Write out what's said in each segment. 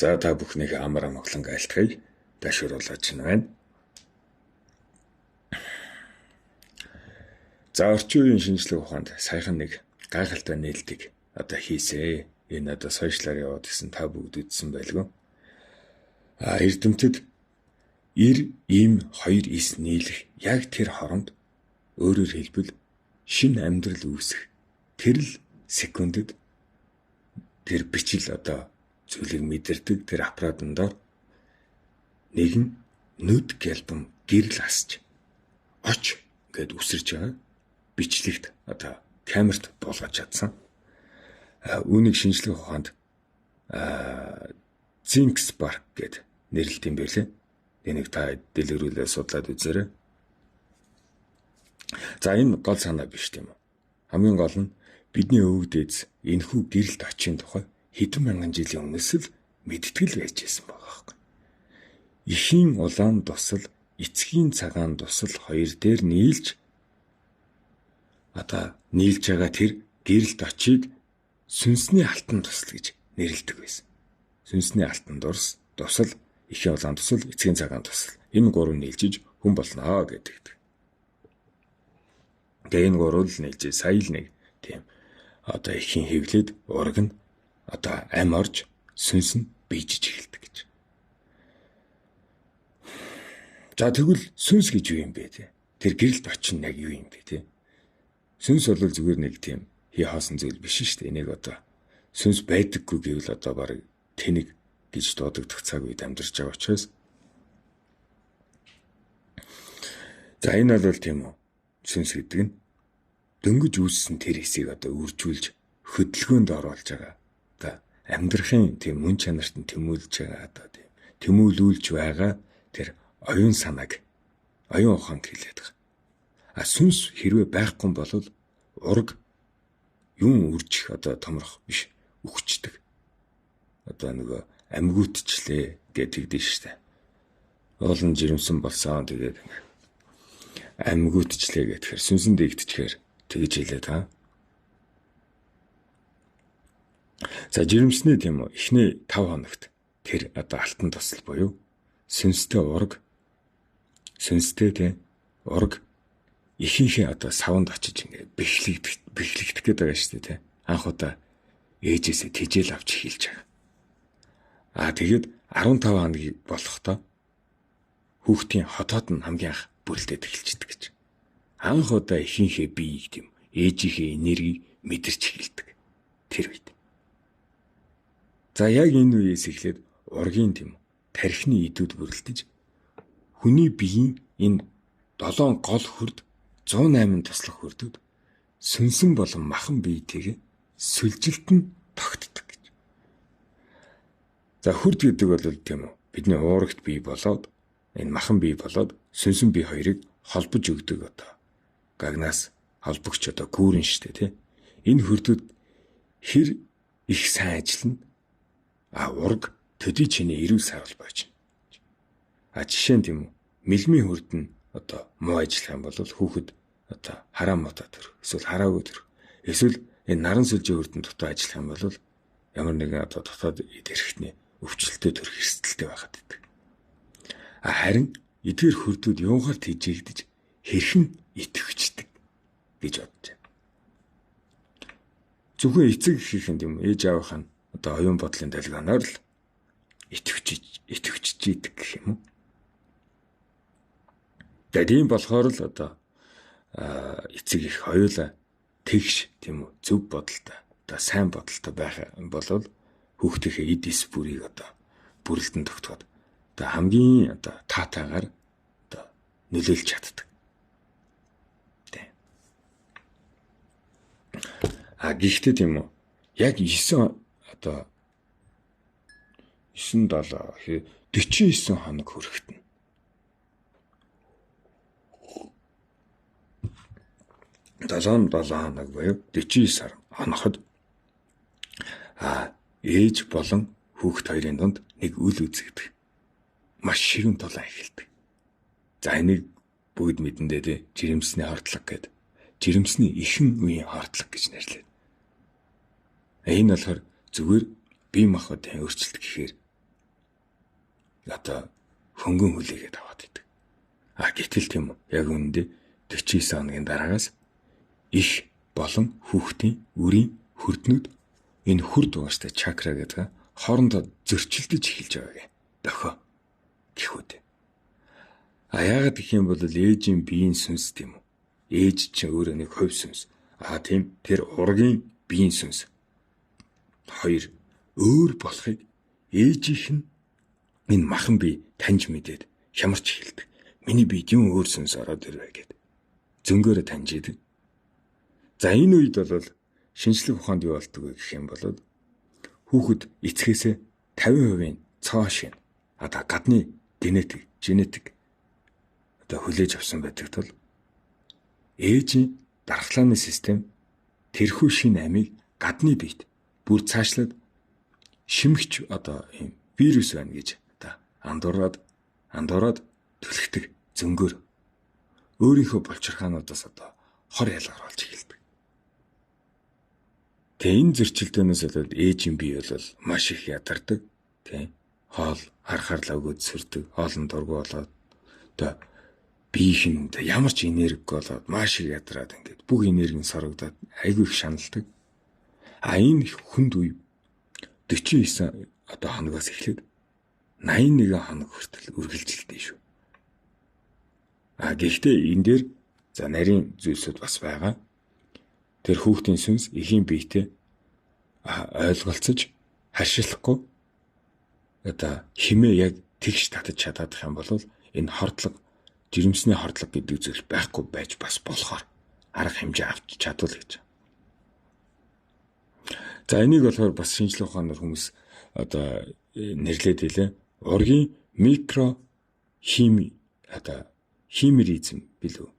За та бүхнийг амар амгалан айлтгая. Ташууруулаач нь байна. За орчин үеийн шинжлэх ухаанд саяхан нэг гайхалтай нээлтийг одоо хийсэ. Энэ одоо сошиалар яваад гисэн та бүгд үзсэн байлгүй. А эрдэмтэд 90 ийм 2 9 нийлэх яг тэр хоронд өөрөөр хэлбэл шинэ амьдрал үүсэх тэр л секундэд тэр бичил одоо зүйлийг мэдэрдэг тэр аппаратан дор нэгэн нүд гэлбэн гэрэл асч оч гэд үсэрч байгаа бичлэгт одоо камерт буулгаж чадсан. Үүнийг шинжлэх ухаанд Zinc Spark гэд нэрлэдэг юм байлээ. Энийг та дэлгэрүүлээ судлаад үзээрэй. За энэ гол санаа биш тийм үү? Хамгийн гол нь бидний өвөг дээдс энэхүү гэрэлт очийн тухай хэдэн мянган жилийн өмнөөс л мэдтгэл байж байсан байгаа байхгүй. Эхийн улаан дусал, эцгийн цагаан дусал хоёр дээр нийлж одоо нийлж байгаа тэр гэрэлт очийг сүнсний алтан тусал гэж нэрлэдэг байсан. Сүнсний алтан дурс, дусал, эхийн улаан тусал, эцгийн цагаан тусал. Энэ гурав нийлжиж хүн болно гэдэг. Тэгээ энэ гурав л нийлж сая л нэг тийм одоо эхийн хэвлээд ураг нь одоо ам орж сүнс нь бийжиж эхэлдэг гэж. За тэгвэл сүнс гэж юу юм бэ те? Тэр гэрэлт очин яг юу юм бэ те? Сүнс бол зүгээр нэг тийм хий хоосон зүйл биш шүү дээ. Энийг одоо сүнс байдаггүй гэвэл одоо бараг тэнэг гэж дуудагдах цаг үед амьдарч байгаа учраас за энэ бол тийм үү? Сүнс гэдэг нь дөнгөж үүссэн тэр хэсгийг одоо үржүүлж хөдөлгөөнд оруулж байгаа. Одоо амьдрахын тийм мөн чанарт нь тэмүүлж байгаа одоо тийм тэмүүлүүлж байгаа тэр оюун санааг оюун ухаанд хэлээд байгаа. А сүнс хэрвээ байхгүй бол ураг юм үржих одоо томрох биш үхчихдэг. Одоо нөгөө амьгуутчлээ гэдэг дээ шүү дээ. Уул нь жирэмсэн болсон тэгээд амьгуутчлээ гэхээр сүнсэн дэгдчихээр тэгж хэлээд байгаа. За жирэмсний тийм үү эхний 5 хоногт тэр одоо алтан тусал буюу сүнстэй ураг сүнстэй тийм ураг ихийнхээ одоо савнд очиж ингээ бэхлэгдэх гээд байгаа шүү дээ тийм анх удаа ээжээсээ тэжээл авч эхэлж байгаа. Аа тэгээд 15 хоногийг болохдоо хүүхдийн хотоод нь хамгийн анх бүрлдээд эхэлчихдэг гэж. Анх удаа ихийнхээ биеийг тийм ээжийнхээ энергийг мэдэрч эхэлдэг. Тэр үед. За яг энэ үеэс эхлээд ургийн тийм тархины идүүд бүрлдэж хүний биеийн энэ 7 гол хөрд 108 туслах хөрдөд сүнсэн болон махан биетэйгээ сүлжилт нь тогтдог гэж. За хөрд гэдэг бол тийм үү бидний уурагт бие болоод энэ махан бие болоод сүнсэн бие хоёрыг холбож өгдөг одоо гагнаас холбогч одоо гүүрэн штэ тий. Энэ хөрдөд хэр их сайн ажиллана а ураг төдий чиний эрүүл саруул байж. А жишээ нь тийм үү мэлмийн хөрд нь одоо муу ажиллах юм бол хүүхэд одоо хараа муутай төрөх эсвэл хараагүй төрөх эсвэл энэ наран сүлжээ хөрдөн дутуу ажиллах юм бол ямар нэгэн одоо дотоод эд эрхтний өвчлөлтөй төрөх эрсдэлтэй байхад байдаг. А харин эдгээр хөрдүүд юунгаар тэжээгдэж хэрхэн итгэвчдэг гэж бодож байна. Зөвхөн эцэг эхийн юм ээж аавынх нь одоо оюун бодлын долгионоор л итгэвчиж идэг гэх юм уу. Тэгээд тийм болохоор л одоо эцэг их хоёулаа тэгш тийм үү зөв бодолтой одоо сайн бодолтой байх бол хүүхдийнхээ эд эс бүрийг одоо бүрэлдэн тогтоход одоо хамгийн одоо таатайгаар одоо нөлөөлж чаддаг. Тэ. А гэхдээ тийм үү яг 9 одоо 9 7 49 хоног хүрэхэд нь 7 хоног буюу 49 сар хоноход а ээж болон хүүхэд хоёрын дунд нэг үл үзэгдэх. Маш ширүүн тулаан эхэлдэг. За энийг бүгд мэдэндээ тий жирэмсний хордлого гэдэг. Жирэмсний ихэн үеийн хордлого гэж нэрлэв. Энэ болохоор зүгээр бие махбодын өөрчлөлт гэхээр одоо хөнгөн хүлээгээд аваад идэг. А гэтэл тийм үү, яг үүндээ 49 хоногийн дараагаас их болон хүүхдийн үрийн хөрднүүд энэ хөрд угааштай чакра гэдэг хоорондоо зөрчилдөж эхэлж байгааг дохио гэхүүд. А яагаад гэх юм бол ээжийн биеийн сүнс тийм үү? Ээж чинь өөрөө нэг хувь сүнс. А тийм тэр ургийн биеийн сүнс. Хоёр өөр болохыг ээжийнх нь энэ махан бие таньж мэдээд хямарч эхэлдэг. Миний биед юм өөр сүнс ороод ирвэ гэд. Зөнгөөрөө таньж идэг. За энэ үед бол шинжлэх ухаанд юу болдог вэ гэх юм бол хүүхэд эцгээсээ 50% цоо шин одоо гадны генетик, генетик одоо хүлээж авсан байдаг тул ээжийн дархлааны систем тэрхүү шин амийг гадны биет бүр цаашлаад шимэгч одоо ийм вирус байна гэж одоо андуураад түлхдэг зөнгөөр өөрийнхөө булчирхаануудаас одоо хор ялгаруулж эхэлдэг. Тэгээ энэ зөрчилдөөнөөс болоод ээжийн бие бол маш их ядардаг. Тэ хоол харахаар лавгууд сөрдөг, хоолн дургу болоод одоо биеийнх нь ямар ч энергигүй болоод маш их ядраад ингээд бүх энерги нь сорогдоод айгүй их шаналдаг. А энэ хүнд үе 49 одоо хоногоос эхлээд 81 хоног хүртэл үргэлжилдэг шүү. А гэхдээ энэ дээр за нарийн зүйлсүүд бас байгаа. Тэр хүүхдийн сүнс эхийн биетэй ойлголцож харшилахгүй одоо химээ яг тэгш татаж чадах юм бол энэ хордлого, жирэмсний хордлого гэдэг зүйл байхгүй байж бас болохоор арга хэмжээ авч чадвал гэж. За энийг болохоор бас шинжлэх ухаанаар хүмүүс одоо нэрлээд хэлээ. Ургийн микро хими одоо химеризм билүү?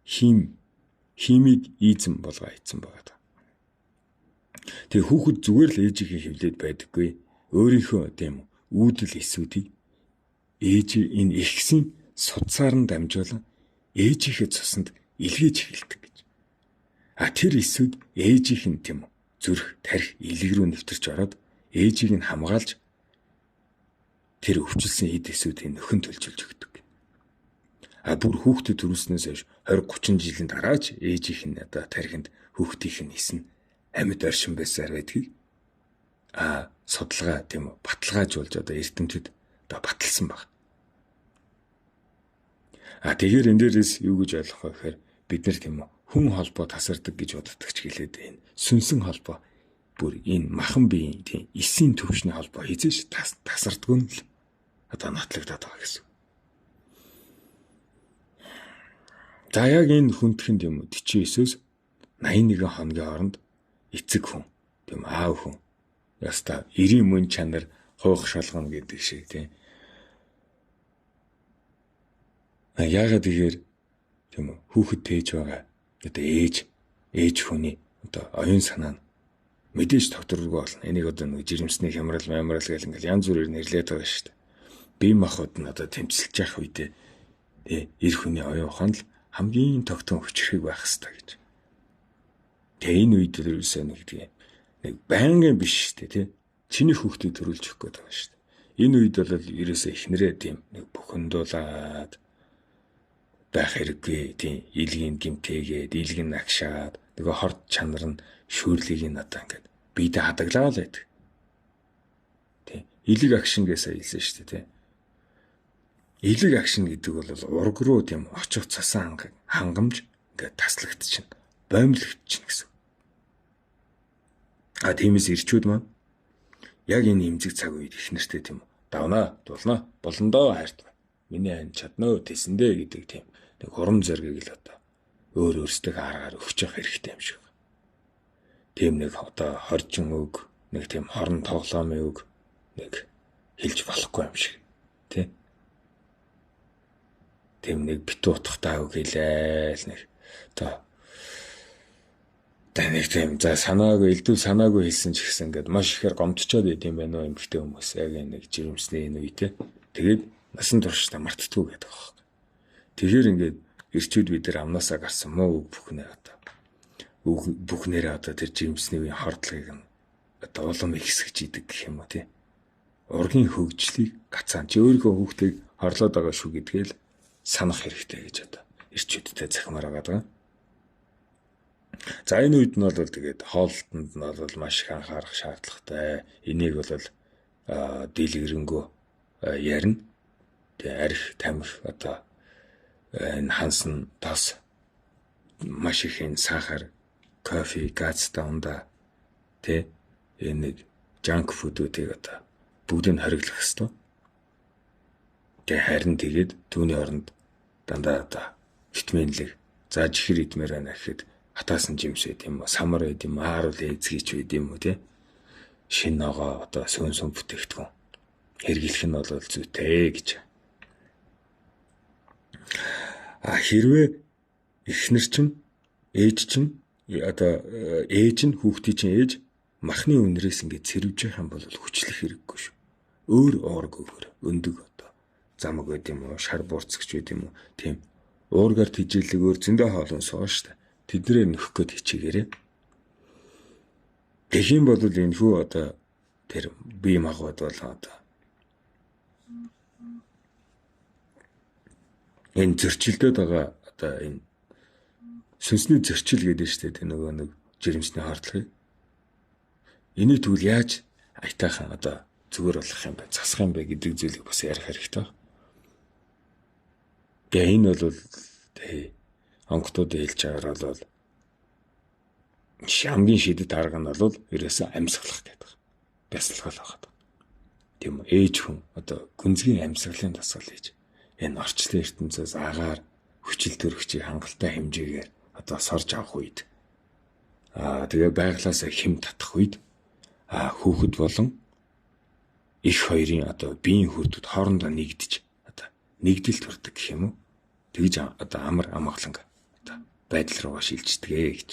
Химик изм болгоо хийцэн байгаа. Тэгээ хүүхэд зүгээр л ээжийнхээ хөвлөд байдаггүй. Өөрийнхөө тийм үүдэл эсүүдийг ээж энэ ихсийн судсаар нь дамжуулан ээжийнхээ цуснд илгээж эхэлдэг гэж. А тэр эсүүд ээжийнх нь тийм зүрх, тарих, илэг рүү нэвтэрч ороод ээжийг нь хамгаалж тэр өвчлсөн эд эсүүдийн нөхөн төлжүүлж өгдөг. А бүр хүүхдэд төрүүлснээс хойш 20 30 жилийн дараач ээжийнх нь одоо тархинд хүүхдийнх нь эс нь амьд оршин байсаар байдгийг а судалгаа тийм үү баталгаажуулж одоо эрдэмтэд одоо баталсан баг. А тэгэхээр энэ дээрээс юу гэж ойлгох вэ гэхээр бид нар тийм үү хүн холбоо тасардаг гэж боддог ч гэлээд энэ сүнсэн холбоо бүр энэ махан биеийн тийм эсийн төвшний холбоо хизээш тасардгүй нь л одоо нотлогдоод байгаа гэсэн. За яг энэ хүндхэнд юм уу 49-өөс 81 хоногийн хооронд эцэг хүн тийм аав хүн яста 90 мөн чанар хуух шалгана гэдэг шиг тийм. Яагаад гэхээр тийм үү хүүхэд тээж байгаа одоо ээж хүний одоо оюун санаа нь мэдээж тогтворгүй болно. Энийг одоо нэг жирэмсний хямрал мямрал гэл ингээл янз бүрээр нэрлээд байгаа шүү дээ. Бие махбод нь одоо тэмцэлж явах үедээ эр хүний оюун ухаан л хамгийн тогтун хүчрхэг байх ёстой гэж. Тэгээ энэ үед ерөөсөө нэг тийм нэг байнгын биш шүү дээ тий. Чиний хүүхдийг төрүүлж өгөх гээд байгаа шүү дээ. Энэ үед бол ерөөсөө эхнэрээ тийм нэг бухимдуулаад байх хэрэггүй тийм илгийн гимтээгээд илгийн нагшаад нөгөө хорд чанар нь шүүрлийг нь одоо ингээд биедээ хадаглаа л байдаг. Тийм илэг агшин гэсэн хэлсэн шүү дээ тий. Илэг агшин гэдэг бол ураг руу тийм очих цасан хангамж ингээд таслагдчихна, боомлогдчихно гэсэн. А тиймээс ирчүүд маань яг энэ эмзэг цаг үед их нэртэй тийм үү давнаа, дулнаа, болондоо хайрт. Миний айн чаднаа тэсэндээ гэдэг тийм нэг урам зориг л одоо өөр өөрсдөө аргаар өгч явах хэрэгтэй юм шиг. Тийм нэг одоо хоржин үг, нэг тийм хорон тоглоомын үг нэг хэлж болохгүй юм шиг. Тэ? Тийм нэг битүү утгатай үг хэлээл нэг одоо нэг тийм за санаагүй элдв санаагүй хэлсэн ч гэсэн ингээд маш ихээр гомдчоод байд юм байна уу эмэгтэй хүмүүс яг нэг жирэмсний энэ үе те. Тэгээд насан туршдаа мартдаггүй гэдэг аах. Тэгэхээр ингээд ирчүүд бид нар амнаасаа гарсан муу үг бүхнээ одоо үг бүхнээрээ одоо тэр жирэмсний үеийн хордлогыг нь одоо улам ихсгэж идэг гэх юм уу те. Ургийн хөгжлийг гацаан чи өөрийнхөө хүүхдийг хорлоод байгаа шүү гэдгээл санах хэрэгтэй гэж одоо эрчүүдтэй захимаар байгаа. За энэ үед нь бол тэгээд хоолтонд нь бол маш их анхаарах шаардлагатай. Энийг бол дийлгэрэнгүй ярина. Тэгээ арх, тамхи одоо энэ хансан тос маш их энэ сахар, кофе, газтай ундаа тэ энэ нэг junk food-уудыг одоо бүгдийг нь хориглох ёстой. Тэгээ харин тэгээд түүний оронд дандаа одоо витаминлэг за чихэр идмээр байна гэхэд хатаасан жимс байд юм уу, самар байд юм уу, ааруул эзгийч байд юм уу те. Шинэ ногоо одоо сүүн сүн бүтээгдэхүүн хэрэглэх нь бол зүйтэй гэж. А хэрвээ эхнэр чинь ээж чинь одоо ээж нь хүүхдийн чинь ээж махны үнрээс ингээд цэрвж явах юм бол хүчлэх хэрэггүй шүү. Өөр уург өгөр өндөг одоо замаг байд юм уу, шар буурцагч байд юм уу, тийм уургаар тижээлэг өөр зөндөө хоол унс байгаа шүү дээ. Тэднэрээ нөхөх гээд хичээгээрэй. Тэгэх юм бол энэ хүү одоо тэр бие махбод бол одоо энэ зөрчилдөд байгаа одоо энэ сүнсний зөрчил гэдэг нь шүү дээ нөгөө нэг жирэмсний хордлогыг. Энийг тэгвэл яаж аятайхан одоо зүгээр болох юм бэ, засах юм бэ гэдэг зүйлийг бас ярих хэрэгтэй. Тэгээ энэ бол тэг онготууд хэлж байгаагаар бол хамгийн шидэт арга нь бол ерөөсөө амьсгалах гэдэг. Бясалгал байгаа. Тийм үү? Ээж хүн одоо гүнзгий амьсгалын дасгал хийж энэ орчлон ертөнцөөс агаар хүчил төрөгчийг хангалттай хэмжээгээр одоо сорж авах үед тэгээ байглаасаа хим татах үед хүүхэд болон их хоёрын одоо биеийн хүрдүүд хоорондоо нэгдэж одоо нэгдэл төрдөг гэх юм уу? Тэгж одоо амар амгаланг одоо байдал руугаа шилждэг гэж.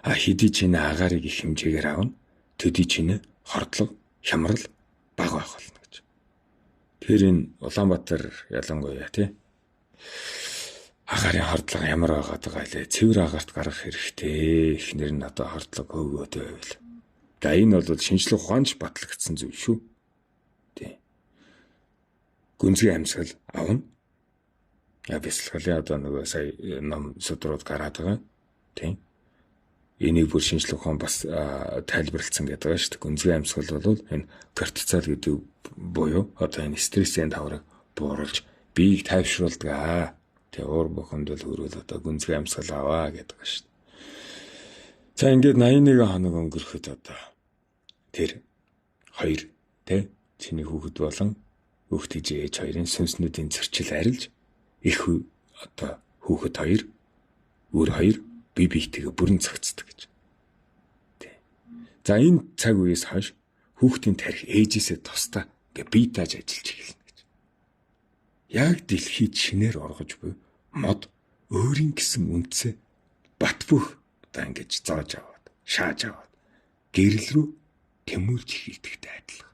А хэдий ч энэ агаарыг их хэмжээгээр авна, төдий ч энэ хордлого, хямрал бага байх болно гэж. Тэгэхээр энэ Улаанбаатар ялангуяа тий агаарын хордлого ямар байгаад байгаа лээ. Цэвэр агаарт гаргах хэрэгтэй. Эхнэр нь одоо хордлого хөөгөөд байвал. За энэ бол шинжлэх ухаанч батлагдсан зүйл шүү. Тий. Гүнзгий амьсгал авна. Бясалгалын одоо нөгөө сая ном судрууд гараад байгаа. Тий. Энийг бүр шинжлэх ухаан бас тайлбарлалцсан гэдэг байгаа шүү дээ. Гүнзгий амьсгал бол энэ кортизол гэдэг буюу одоо энэ стрессийн таврыг бууруулж биеийг тайвшруулдаг. Тэгээ уур бухимдал хөрөөл одоо гүнзгий амьсгал аваа гэдэг байгаа шүү дээ. За ингээд 81 хоног өнгөрөхөд одоо тэр хоёр тэ чиний хүүхэд болон хүүхдийн ээж хоёрын сүнснүүдийн зөрчил арилж их одоо хүүхэд хоёр өөр хоёр бие биетэйгээ бүрэн зохицдог гэж. Тэ. За энэ цаг үеэс хойш хүүхдийн тарих ээжээсээ тусдаа ингээ бие дааж ажиллаж эхэлнэ гэж. Яг дэлхийд шинээр оргож буй мод өөрийн гэсэн үндсээ бат бөх одоо ингэж зоож аваад шааж аваад гэрэл рүү тэмүүлж эхэлдэгтэй адилхан.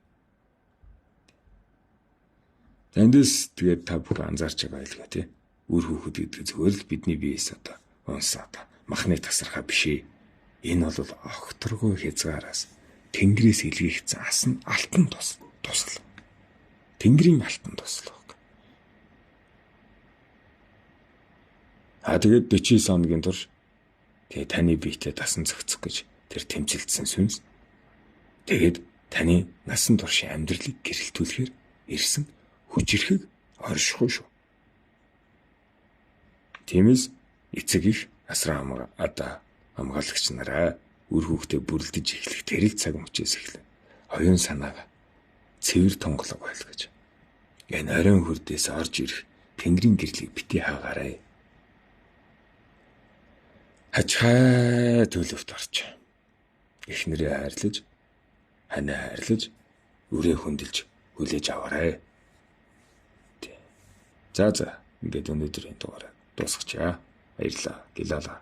За эндээс тэгээд та бүхэн анзаарч байгаа байлгаа тий. Үр хүүхэд гэдэг зүгээр л бидний биеэс одоо унсаа одоо махны тасархаа биш ээ. Энэ бол огторгой хязгаараас тэнгэрээс илгээгдсэн асан алтан тусал. Тэнгэрийн алтан тусал баг. А тэгээд 49 хоногийн турш тэгээ таны биетэй дасан зохицох гэж тэр тэмцэлдсэн сүнс. Тэгээд таны насан туршийн амьдралыг гэрэлтүүлэхээр ирсэн хүчирхэг оршихгүй шүү. Тиймээс эцэг их асран одоо хамгаалагч нараа үр хүүхдээ бүрлдэж эхлэх тэрэл цаг мөчөөс эхлэн оюун санаагаа цэвэр тонголог байлгаж энэ оройн хүрдээс орж ирэх тэнгэрийн гэрлийг бити хаагаарай. Хачхай төлөвт орч. Эхнэрээ хайрлаж, ханаа хайрлаж, үрээ хөндлөж хүлээж аваарай. За за ингээд өнөөдрийн дугаараа дуусгачихъя. Баярлалаа. Гилалаа.